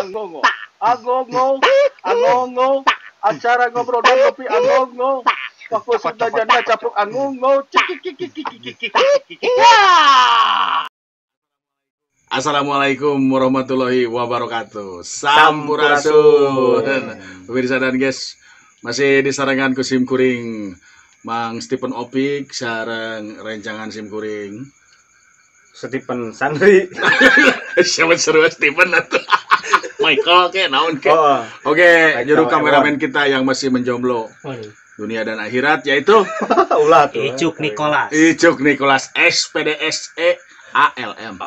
Angongo, Angongo, Angongo, acara ngobrol dan ngopi Angongo. Waktu sudah janda capluk Angongo. Assalamualaikum warahmatullahi wabarakatuh. Sampurasun. Pemirsa dan guys, masih disarangan ku sim kuring Mang Stephen Opik sareng rencangan sim kuring Stephen Sandri. Siapa seru Stephen atuh. Michael ke naon ke. Oh. Oke, juru Michael kameramen kita yang masih menjomblo Waduh. dunia dan akhirat yaitu Ulah tuh. Icuk Nicholas. Icuk Nicholas SPDSE ALM.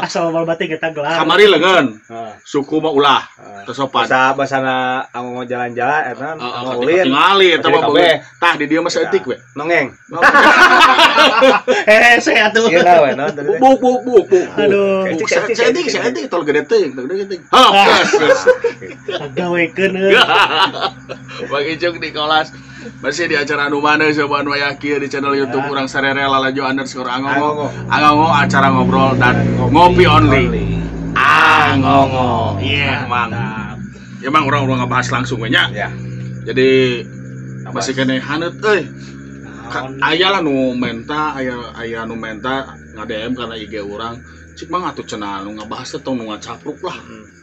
Asal batik kita gelar. Kamari leungeun, Heeh. suku mah ulah teu sopan. Bahasa basana mau jalan-jalan eta Heeh, mau ulin. tingali eta mah Kabeh. beungeut. Tah di dieu mah saeutik we. Nongeng. Saya tuh. Ieu na we naon tadi teh? Buk buk buk buk. Aduh. Buk saeutik saeutik tol gede teuing, tol gede teuing. Hop, geus, geus. Gawekeun euy. Bang Icuk Nicholas masih di acara anu mana coba anu aya kieu di channel YouTube urang sarere lalajo_angongo. Angongo acara ngobrol dan ngopi only. Angongo. Iya, Mang. Ya Mang urang ngebahas langsung we nya. Ya. Jadi masih kene haneut euy. Aya lah nu menta, aya nu menta nge-DM karena IG urang. Cik Mang atuh cenah nu ngabahas teh tong nu ngacapruk lah.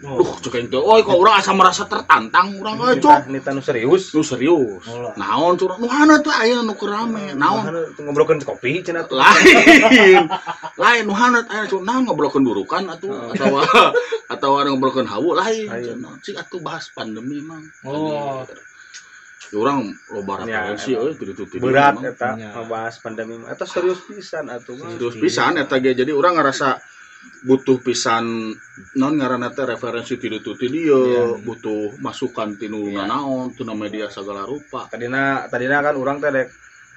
Oh. Duh, cek aing teh, oi kok urang asa merasa tertantang urang euy, cuk. Nita nu serius. Nu serius. Ulah. Naon curang nu haneut teh aya nu keur rame. Naon? Ngobrolkeun kopi cenah tuh. Lain. Lain nu haneut aya curang naon ngobrolkeun durukan atuh atawa atawa ngobrolkeun hawu lain. Lain. Cenah. Cik atuh bahas pandemi Mang. Oh. Ya urang loba Ya, referensi emang. euy kitu teh. Berat eta Ya. ngebahas pandemi. Eta serius pisan atuh mah. Serius pisan eta ge jadi urang ngerasa butuh pisan non ngaranna teh referensi ti ditu ti dieu, Iya. butuh masukan ti nu Iya. naon, tina media segala rupa. Tadina kan urang teh rek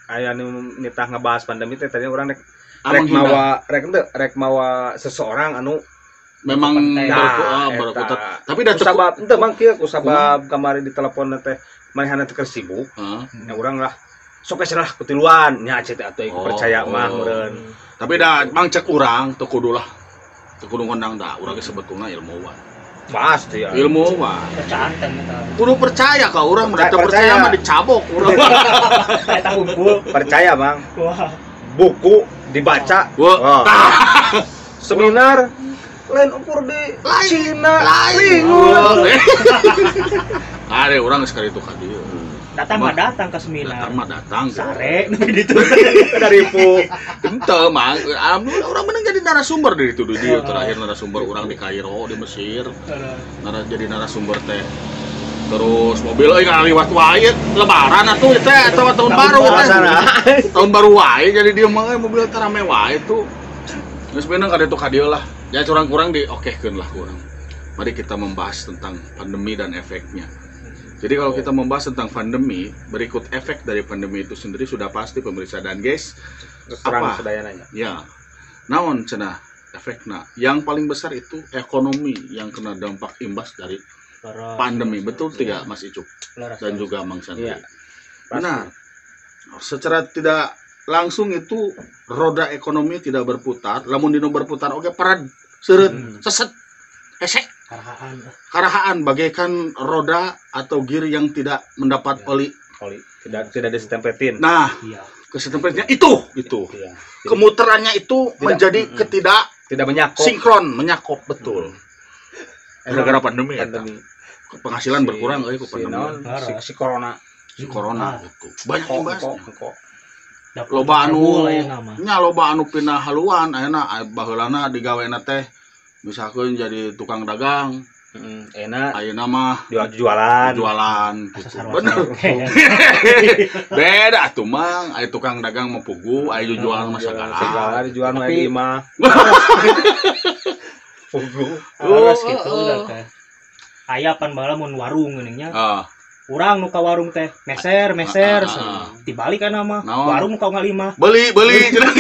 aya nu nitah ngebahas pandemi teh tadina urang rek rek Amang hina. mawa rek henteu rek mawa seseorang anu Memang Kompeten. Nah, berkutat. eta. Tapi dah cukup. Kusabab henteu mang kieu kusabab kamari di telepon teh manehna teh keur sibuk. Heeh. Ya urang lah sok geus lah kutiluan nya cek teh atuh Oh, percaya mah oh. meureun. Tapi dah mang cek urang teu kudu lah. Teu kudu ngondang dah, urang ge sebetulna ilmuwan. Pasti ya. Ilmuwan. Percanten eta. Kudu percaya ka urang, Percaya, teu percaya percaya. mah dicabok urang. Eta kumpul. Percaya mang. Wah. Buku dibaca. Wah, Oh. Seminar lain ukur di Lain. Cina. Lain. Lingun. Are urang sekali itu ka dieu. Datang mah datang ke seminar. Datang mah datang. Sare nu ditu. Dari pu. Ente mang, alhamdulillah orang menang jadi narasumber dari itu di terakhir narasumber orang di Kairo di Mesir, jadi narasumber teh. Terus mobil euy ngaliwat wae lebaran atuh teh atau tahun baru teh. Tahun baru wae jadi dia mah euy, mobil teh rame wae tuh. Geus beunang ka ditu ka dieu lah. Ya curang-kurang di okekeun lah kurang. Mari kita membahas tentang pandemi dan efeknya. Jadi kalau kita membahas tentang pandemi, berikut efek dari pandemi itu sendiri sudah pasti pemirsa dan guys, Terus terang Apa? sedayananya. ya, naon cenah efekna. Yang paling besar itu ekonomi yang kena dampak imbas dari pandemi. Betul tidak Mas Icuk dan juga Mang Sandri? Iya. Benar. Secara tidak langsung itu roda ekonomi tidak berputar. Lamun dino berputar oke parad seureut seset hese Karahaan. karahaan bagaikan roda atau gear yang tidak mendapat Ya. oli. Oli tidak tidak disetempetin. Nah, Iya. kesetempetnya itu itu. Iya. Jadi, Kemuterannya itu Tidak. menjadi ketidak tidak menyakop. sinkron menyakop betul. Emang Gara-gara pandemi, eta. pandemi. Penghasilan berkurang euy ku si, pandemi. naon, si corona. Si corona gitu. Banyak Engko, imbasnya. engko, engko. Loba anu aya mah. nya loba anu pindah haluan ayeuna baheulana digawena teh misalkan jadi tukang dagang, Enak ayeuna mah jual jualan. jualan gitu. Asa sarua. Bener. Beda atuh mang, aya tukang dagang mah pugu, aya jualan mah Segala sagala. dijual mah Tapi- di imah. Pugu. Harus gitu Oh, udah teh. Aya pan baheula mun warung geuning nya. Ah, Urang nu ka warung teh meser meser. Ah, ah, ah. Dibalik kan mah. Naon? Warung nu ka ngalimah. Beli beli cenah.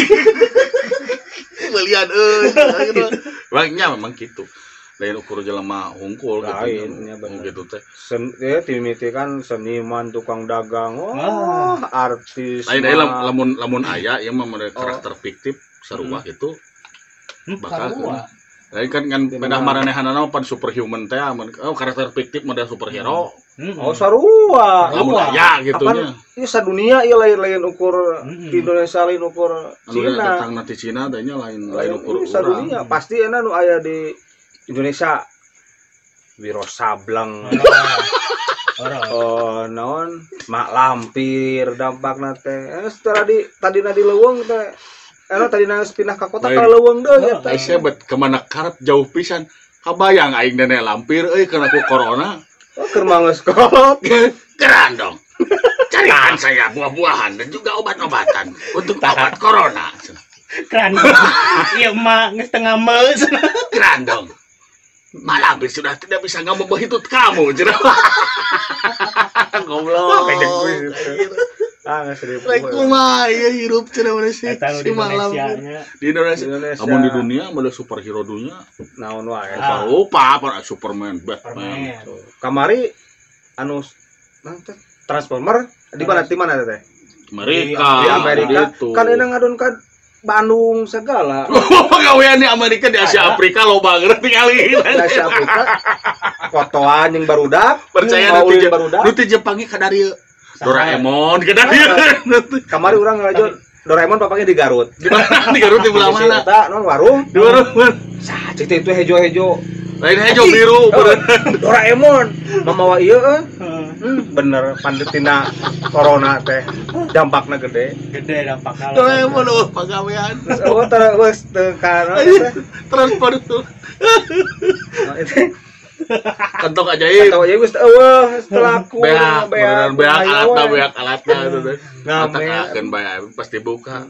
Belian euy gitu. Bangnya memang gitu. Lain ukur jelema hungkul gitu. Lain, ya bener. Gitu teh. Timiti kan seniman, tukang dagang, wah, artis. Lain deui mah. lamun lamun aya ieu mah mere karakter fiktif sarua gitu. Bakal Sarua. Lain kan kan pedah maranehanana pan superhuman teh oh karakter fiktif model superhero. Oh sarua. Lamun aya gitu nya. Ieu sadunia ieu lain-lain ukur Indonesia lain ukur Cina. Datang nanti Cina teh nya lain lain ukur urang. Sadunia pasti euna nu aya di Indonesia. Wiro Sableng. Oh naon Mak Lampir dampakna teh. Setelah di tadina di leuweung teh anu tadina geus pindah ka kota ka leuweung deui eta. Aisyah bet kemana karep jauh pisan. Kabayang aing nenek lampir euy kana ku corona. Oh keur mah geus kolot. Kerandong. Carikan saya buah-buahan dan juga obat-obatan untuk obat corona. Kerandong. Ieu mah geus tengah meus. Kerandong. Mak Lampir sudah tidak bisa ngomong behitut kamu. Goblok. Ah, geus rek kumaha ieu hirup cenah mana sih si Mak Lampir. Di Indonesia. Amun di dunia mah superhero dunia. Naon wae. Rupa apa Superman, Batman. Kamari anu Transformer di mana di mana teh? Amerika. Di Amerika. Kan euna ngadon ka Bandung segala. Pagawean di Amerika di Asia Afrika loba banget tingali. Di Asia Afrika kotoan jeung barudak, percaya nu ti Jepangnya ka darieu. Doraemon ka darieu. Kamari urang ngalajon Doraemon papangnya di Garut. Di mana? Di Garut di belah mana? Eta non warung. Di warung. Sah cek teh itu hejo-hejo. Lain hejo biru Doraemon mamawa ieu bener pandetina corona teh dampakna gede. Gede dampakna. Doraemon eueuh pagawean. Eueuh terus teu kana transfer tuh. Kantong ajaib. Kantong ajaib geus eueuh telaku. Beak, beak alatna, beak alatna itu teh. Ngatakeun bae pasti buka.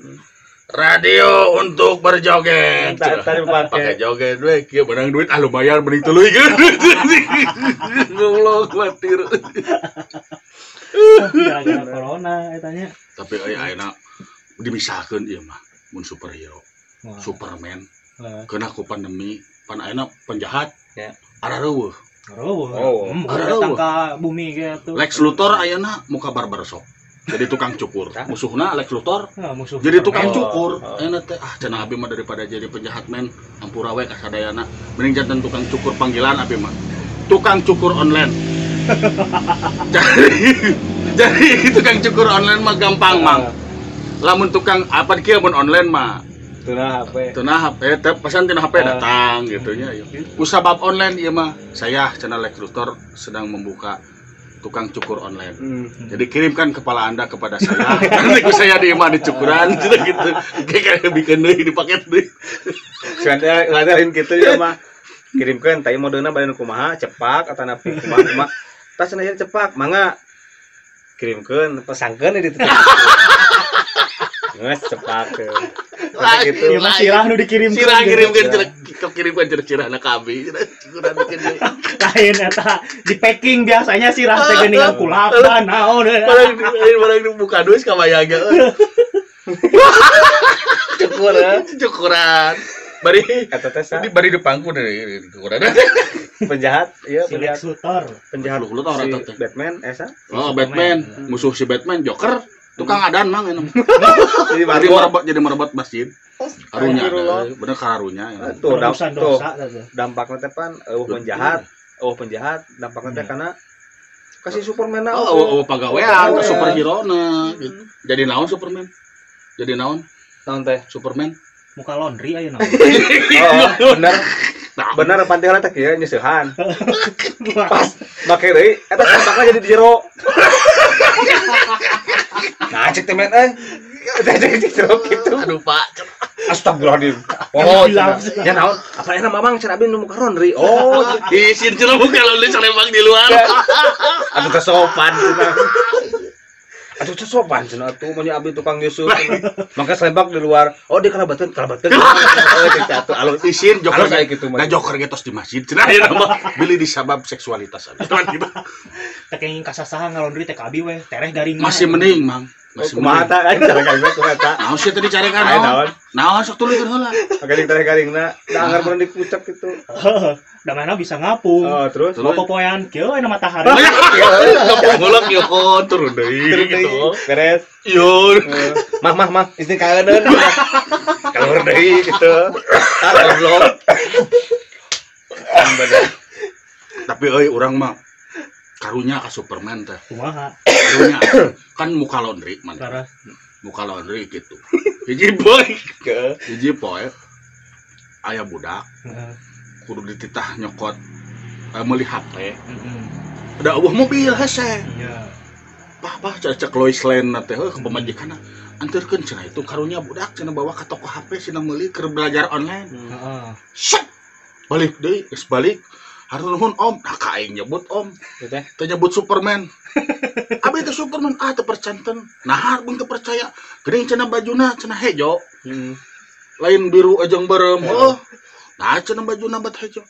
Radio untuk berjoget. Pakai joget we kieu menang duit ah lumayan mending tuluy. Goblok khawatir. Gara-gara corona eta nya. Tapi euy ayeuna dimisahkeun ieu mah mun superhero. Superman. Kena ku pandemi, pan ayeuna penjahat. Arareueuh. Arareueuh. Datang ka bumi ge atuh. Lex Luthor ayeuna muka barbershop. Jadi tukang cukur. Musuhna Lex Luthor. Musuh jadi tukang cukur. Ayeuna teh ah cenah abi mah daripada jadi penjahat men, ampura we ka sadayana. Mending janten tukang cukur panggilan abi mah. Tukang cukur online. Jadi tukang cukur online mah gampang mang. Lamun tukang apa kieu mun online mah tina HP. Tina HP, teh pesan tina HP datang gitu nya. Kusabab online ieu mah saya cenah Lex Luthor sedang membuka tukang cukur online. Jadi kirimkan kepala Anda kepada saya. Nanti ku saya di imah dicukuran gitu gitu. Kayak bikin deui dipaket deui. Cenah ngadarin kitu ya mah. Kirimkeun tah modena bade nu kumaha cepak atanapi kumaha kumaha. Tah cenah ieu cepak mangga. Kirimkeun pesangkeun di ditu. Geus cepak. Gitu. Ya sirah nu dikirimkeun. Sirah kirimkeun cenah kirimkeun cenah sirahna ka abi. Cukuran bikin deui. Lain eta di packing biasanya sirah teh geuningan kulak naon. Barang dibuka deui kabayang ge. Cukuran, cukuran. Bari eta teh sa. Bari dipangku deui cukuran. Penjahat, iya si Lex Luthor. Penjahat Luthor si eta teh. Batman esa. Oh, Batman, musuh si Batman Joker. Tukang adan mang enak. Jadi merebut masjid. Karunya, bener karunya. Tuh, dampaknya teh pan eueuh penjahat, dampaknya teh karena kasih Superman na. Oh, pagawean ke superhero na. Jadi naon Superman? Jadi naon? Naon teh? Superman muka laundry ayeuna. Oh, bener. Bener pantihan teh kieu nyeusehan. Pas make deui eta dampakna jadi di jero. Nah, cek temen euy. Cek jero kitu. Aduh, Pak. Astagfirullahaladzim. Oh, ya naon? Apa enak mamang cenah abdi nu muka laundry. Oh, isin cenah muka laundry salembang di luar. Aduh teh sopan cenah. Aduh teh sopan cenah atuh mah abdi tukang nyusul. Mangka selembang di luar. Oh, di kalabateun, kalabateun. Oh, cek atuh alus isin joker kayak gitu mah. Da joker ge tos di masjid cenah ieu mah beli disabab seksualitas abdi. Teh kenging kasasaha ngalaundry teh ka abi we, tereh garing. Masih mending, Mang. Masih kumaha ta kan cara garing kumaha ta. Naon sih tadi carekan naon? Naon sok tuluykeun heula. Garing tereh garingna, da anggar bener dikucek kitu. Da mana bisa ngapung. Oh, terus popoean kieu aya matahari. Ngapung heula kieu kon turun deui gitu. Beres. Yo. Mah mah mah istri kaeuneun. Keluar deui gitu. Ah goblok. Bener. Tapi euy urang mah karunya ka Superman teh. Kumaha? Karunya kan muka laundry man. Muka laundry gitu. Hiji poe. Hiji poe aya budak. Kudu dititah nyokot meuli HP. Ada eueuh mobil hese. Iya. Pah cek Lois Lane teh heuh pamajikanna. Anterkeun cenah itu karunya budak cenah bawa ka toko HP cenah meuli keur belajar online. Heeh. Set. Balik deui, geus balik. Hatur nuhun om, nah ka aing nyebut om. Teh nyebut Superman. Abi teh Superman, ah teu percanten. Nah, bung teu percaya. Geuning cenah bajuna cenah hejo. Lain biru ajeng berem. Heuh. Nah, cenah bajuna bat hejo.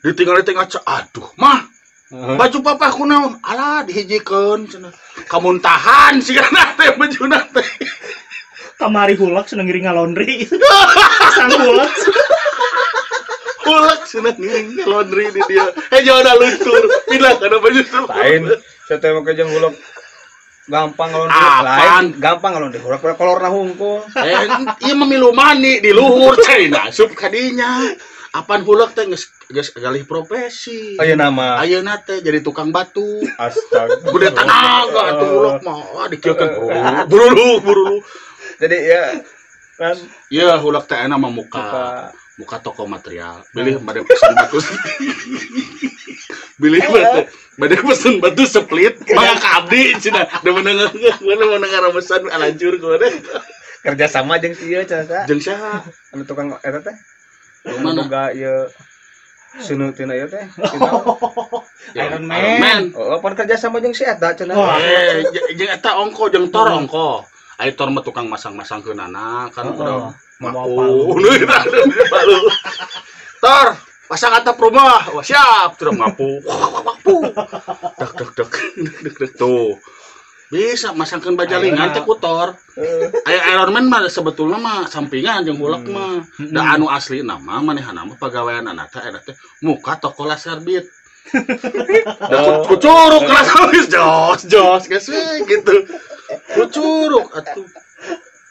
Ditinggal teh ngaca, aduh mah. Baju papa kunaon? Alah dihijikeun cenah. Kamuntahan sigana teh bajuna teh. Kamari hulak seneng ngiring ngalaundry. Sang hulak. Hulak seneng ngiring ngalaundry di dia. Hejo da luntur. Pindah kana baju tuh. Lain saya teh make jeung hulak gampang ngalaundry. Lain gampang ngalaundry. Hulak kolorna hungkul. Ieu mah milu mani di luhur cai asup ka dinya. Apan hulak teh geus galih profesi. Ayeuna mah. Ayeuna teh jadi tukang batu. Astaga. Gede tanaga atuh hulak mah. Wah dikieukeun burulu. Jadi ya kan ya hulak teh enak mah muka toko material. Bilih bade pesen batu. Bilih bade pesen batu split mangga ka abdi cenah. Da meunang ngaremesan alancur kumaha. Kerja sama jeung si ieu cenah. Jeung saha? Anu tukang eta teh. Mana boga ieu seuneu tina ieu teh. Iron Man. Oh, pan kerja sama jeung si eta cenah. Jeung eta ongko jeung Thor ongko. Ai Thor mah tukang masang-masangkeunana kan udah mapu. Palu. Thor, pasang atap rumah. Wah, siap, terus mapu. Mapu. Dek dek dek dek dek tuh. Bisa masangkeun bajalingan teh ku Thor. Aya Iron Man mah sebetulna mah sampingan jeung hulak mah. Da anu asli nama manehna mah pagaweanana teh eta teh muka toko laser beat. Da kucuruk laser beat jos jos geus gitu. Kucuruk atuh.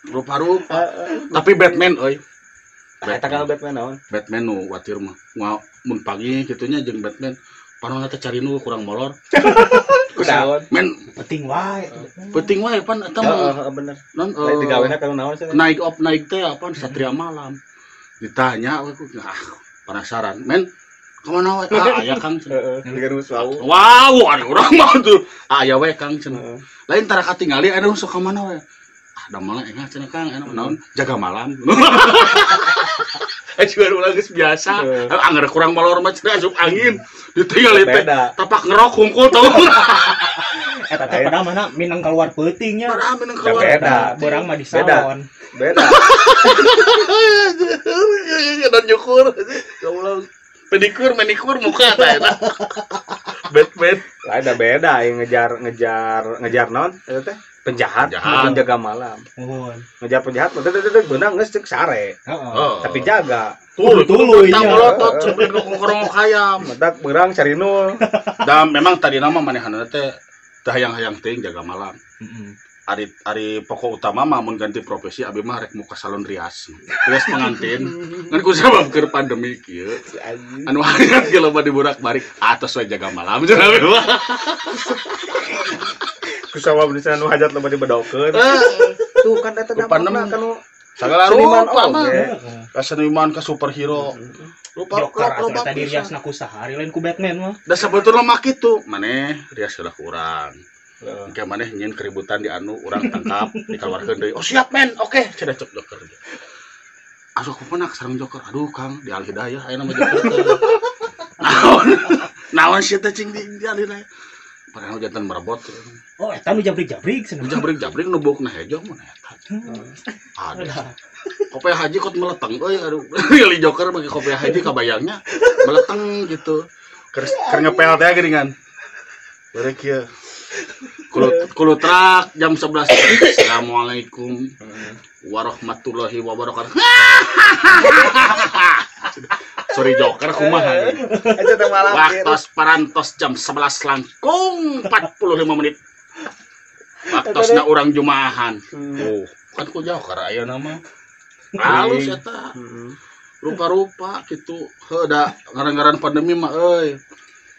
Rupa-rupa. Tapi Batman euy. Eta kalau Batman naon? Batman nu watir mah. Mun pagi kitunya jeung Batman. Panonna teh cari nu kurang molor. Kunaon? Men penting wae. Penting wae pan eta mah. Heeh bener. Non digawena kana naon sih? Naik op naik teh apaan Satria Malam. Ditanya aku penasaran. Men kemana wae? Ah aya Kang. Heeh, wow. Wow, ada urang mah tuh. Ah aya we Kang cenah. Lain tara katingali aya sok ka mana we? Ah da malah engah cenah Kang, aya naon? Jaga malam. Juga ulah geus biasa. Angger kurang molor mah cenah asup angin. Ditinggal teh tapak ngerok hungkul tau. Eta teh padahal mana minang keluar peutingnya. Padahal minang keluar. Beda. Borang mah di salon. Beda. Dan nyukur. Ya Allah. Pedikur, manikur muka teh eta. Batman. Lah ada beda yang ngejar naon eta teh? Penjahat, penjaga malam. Ngejar penjahat, teh beunang geus ceuk sare. Heeh. Tapi jaga. Tuluy nya. Melotot sebelum ngorong hayam. Mentak beurang cari nul. Dan memang tadi nama manehna teh teu hayang-hayang teuing jaga malam. Ari pokok utama mah mun ganti profesi abi mah rek muka salon rias. Rias pengantin. Ngan ku sabab keur pandemi kieu. Anu hayat ge loba diburak-barik atos we jaga malam cenah abi mah. Kusawab di sana nu hajat loba dibedokeun. Tuh kan eta dampakna kan nu sagala rupa mah. Ka seniman ka superhero. Rupa loba tadi riasna ku sahari lain ku Batman mah. Da sabetulna mah kitu, maneh rias heula ku urang. Engke maneh nyieun keributan di anu urang tangkap dikeluarkeun deui. Oh siap men, oke cenah cek Joker. Asuh ku penak sareng Joker. Aduh Kang, di Al Hidayah aya nama Joker teh. Naon? Naon sih teh cing di Al Hidayah. Padahal jantan merebot. Oh, eta nu jabrik-jabrik cenah. Jabrik-jabrik nu buukna hejo mun eta. Aduh. Kopiah haji kot meleteng euy aduh. Li Joker bagi kopiah haji kabayangnya meleteng gitu. Keur ngepel teh geuningan. Beureuk kieu. Kulutrak jam 11. Assalamualaikum warahmatullahi wabarakatuh. Sorry Joker kumaha. Waktos parantos jam 11 langkung 45 menit. Waktosna urang Jumahan. Oh, kan ku Joker ayeuna mah. Halus eta. Rupa-rupa gitu. Heuh da ngaran-ngaran pandemi mah euy.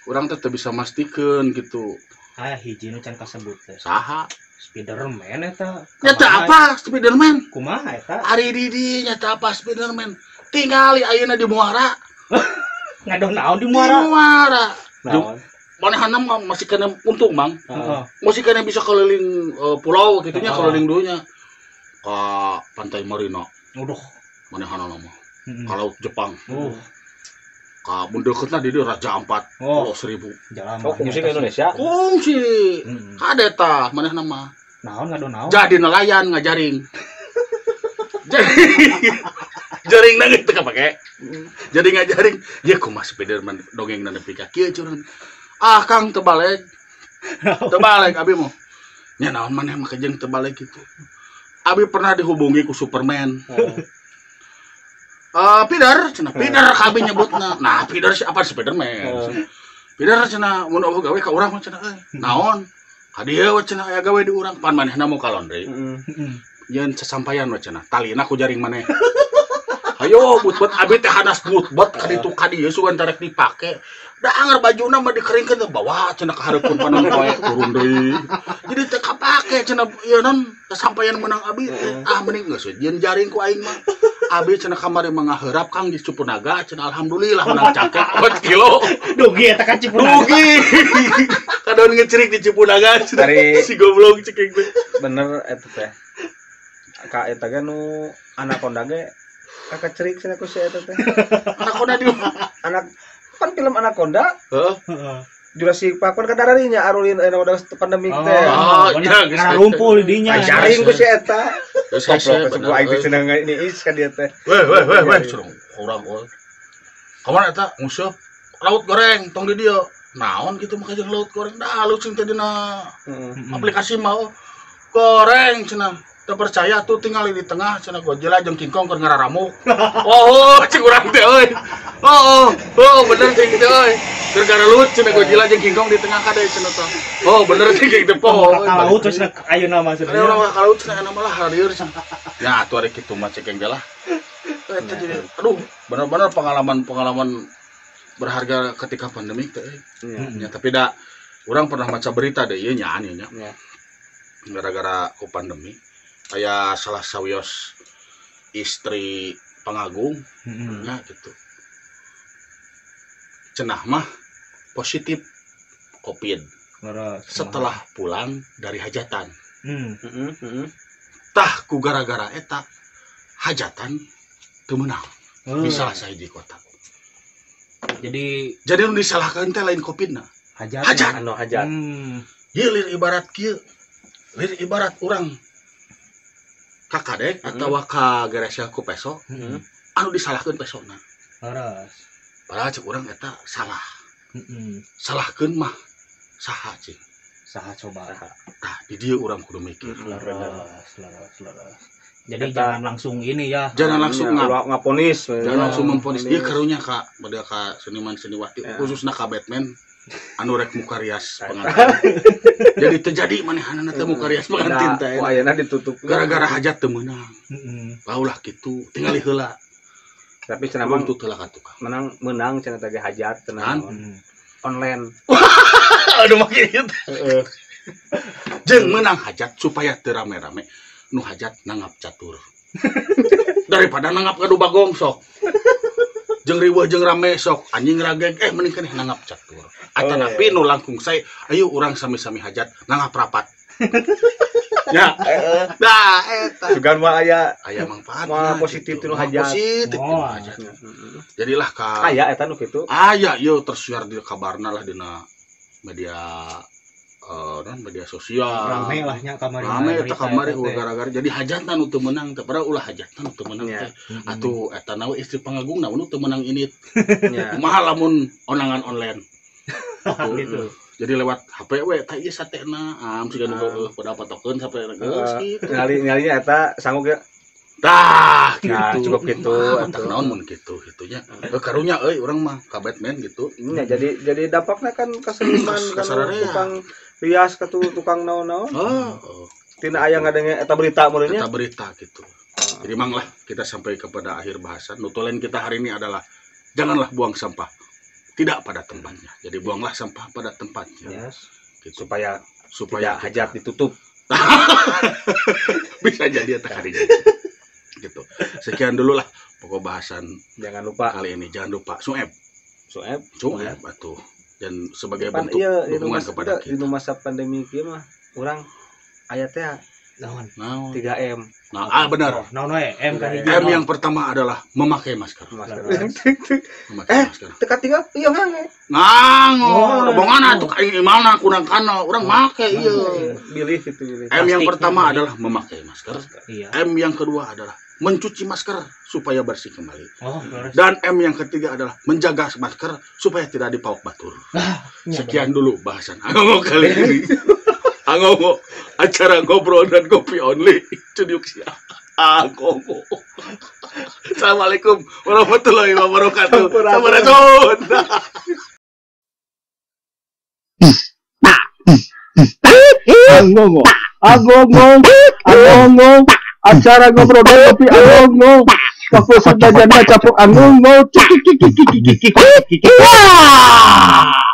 Urang teh teu bisa mastikeun gitu. Ah hiji nu can kasebut teh. Saha? Spiderman eta. Nyata apa Spiderman? Kumaha eta? Ari Didi nyata apa Spiderman? Tingali ayeuna di muara. Ngadoh naon di muara? Di muara. Naon? Manehna mah masih kena untung, Mang. Heeh. Masih kena bisa keliling pulau gitu nya, Heeh. keliling dunya. Ka Pantai Marina. Uduh. Manehna mah. Heeh. Ka Laut Jepang. Ka mun deuketna di dieu Raja Ampat, Oh. Pulau Seribu. Jalan. Oh, kungsi ke Indonesia. Kungsi. Heeh. Kade tah manehna mah. Naon ngadoh naon? Jadi nelayan ngajaring. Jadi jaring na geus teu kapake. Jadi ngajaring, ya kumaha Spiderman dongengna nepi ka kieu curang. Ah Kang teu balik. Teu balik abi mah. Nya naon maneh mah jeung teu balik gitu. Abi pernah dihubungi ku Superman. Peter, cenah Peter ka abi nyebutna. Nah, Peter siapa Spiderman. Peter cenah mun eueuh gawe ka urang mah cenah euy. Naon? Ka dieu we cenah aya gawe di urang. Pan manehna mau ka laundry. Heeh. Nyeun sasampayan we cenah. Talina ku jaring maneh. Ayo but-but abi teh hanas but-but ka ditu ka dieu sugan tarek dipake. Da anger bajuna mah dikeringkeun teh bawa cenah ka hareupeun panon poe turun deui. Jadi teh kapake cenah ieu non sasampayan meunang abi teh. Ah mending geus we jieun jaring ku aing mah. Abi cenah kamari mah ngaheurap Kang di Cipunaga cenah alhamdulillah menang cakep 4 kilo. Dugi eta ka Cipunaga. Rugi. Kadon ngecerik di Cipunaga cenah. Si goblok ceking teh. Bener eta teh. Ka eta ge nu Anaconda ge kakak cerik cenah ku si eta teh. Anaconda di Anak pan film Anaconda. Heeh. Jurassic Park kan kadararinya arulin aya udah pandemi teh. Oh, iya geus ngarumpul di dinya. Jaring ku si eta. Geus hese bener. Aing teh cenah ini is ka dia teh. Weh weh weh weh surung urang euy. Kamana eta musuh laut goreng tong di dieu. Naon kitu mah jeung laut goreng dah lu cing teh dina aplikasi mah goreng cenah. Teu percaya tuh tinggal di tengah cenah Godzilla jeung King Kong keur ngararamuk. Oh, cing urang teh euy. Oh, oh, bener cing teh euy. Keur garalut cenah Godzilla jeung King Kong di tengah kade cenah teh. Oh, bener cing teh poho. Ka laut terus ayeuna mah cenah. Urang ka laut cenah mah lah harieur cenah. Ya atuh ari kitu mah cek ge lah. Eta jadi aduh, bener-bener pengalaman-pengalaman berharga ketika pandemi teh euy. Ya, tapi da urang pernah maca berita deh ieu nya nya. Gara-gara ku pandemi aya salah sawios istri pengagung nya gitu. Cenah mah positif Covid setelah pulang dari hajatan. Tah ku gara-gara eta hajatan teu meunang di salah sahiji kota. Jadi nu disalahkeun teh lain Covidna. Hajat. Hajat. Anu hajat. Ieu lir ibarat kieu. Lir ibarat urang ka kadek atawa ka gereja ku peso, anu disalahkeun pesona. Leres. Padahal cek urang eta salah. Salahkeun mah saha cing? Saha coba. Tah di dieu urang kudu mikir. Leres, leres, leres. Jadi eta, jangan langsung ini ya. Jangan langsung ngaponis. Jangan langsung memponis. Ieu karunya ka pada ka seniman seniwati khususna ka Batman anu rek muka rias pengantin. Jadi terjadi manehanana teh muka rias pengantin teh. Wah, ayeuna ditutup gara-gara hajat teu meunang. Laulah kitu tingali heula. Tapi cenah mah tuntut heula ka tukang. Menang cenah teh hajat cenah online. Aduh mah kitu. Heeh. Jeung meunang hajat supaya teu rame-rame nu hajat nanggap catur. Daripada nanggap ngadu bagong sok. Jeung riweuh jeung rame sok anjing rageg mending keneh nanggap catur. Atanapi nu langkung sae ayo urang sami-sami hajat nanggap rapat. Ya. Nah eta. Sugan mah aya mangfaat mah positif tinu hajat. Positif tinu hajat. Jadilah ka aya eta nu kitu. Aya ieu tersiar di kabarna lah dina media media sosial. Rame lah nya kamari. Rame eta kamari gara-gara jadi hajatan nu teu meunang teh padahal ulah hajatan nu teu meunang teh. Atuh eta na we istri pangagungna nu teu meunang init. Kumaha lamun onangan online. Gitu. Jadi lewat HP we tah ieu satena am siga nu pada patokeun sampai geus kitu. Nyali-nyalinya eta sanggup ya. Tah gitu. Cukup gitu. Tah naon mun kitu kitunya. Karunya euy urang mah ka Batman gitu. Nya jadi dampakna kan ka seniman ka tukang rias ka tukang naon-naon. Heeh. Tina aya ngadenge eta berita meureun nya. Eta berita gitu. Jadi mang lah kita sampai kepada akhir bahasan. Notulen kita hari ini adalah janganlah buang sampah tidak pada tempatnya. Jadi buanglah sampah pada tempatnya. Yes. Gitu. Supaya Supaya tidak hajat ditutup. Bisa jadi atau hari gitu. Sekian dulu lah pokok bahasan Jangan lupa kali ini. Jangan lupa sueb, sueb. sueb atuh. Dan sebagai Pan bentuk iya di dukungan masa kepada di kita. masa pandemi kieu mah urang aya teh Naon? Nah, 3M. nah, ah benar. Oh, naon we? M ka hiji. M yang pertama adalah memakai masker. Masker. Memakai Eh. masker. Teka tiga iya ngange. Ngangor, bongan atuh aing imana kurang kana, urang make ieu. Bilih gitu bilih. M yang Plastik. pertama adalah memakai masker. Iya. M yang kedua adalah mencuci masker supaya bersih kembali. Oh, leres. Dan M yang ketiga adalah menjaga masker supaya tidak dipaok batur. Iya, Sekian dulu bahasan Angongo kali ini. Angongo, acara ngobrol dan kopi only. Cuniuk sia. Angongo. Assalamualaikum warahmatullahi wabarakatuh. Sampurasun. Angongo, angongo, angongo, acara ngobrol dan kopi angongo. Waktu sudah janda capuk angongo. Cik cik cik cik cik cik cik cik. Wah!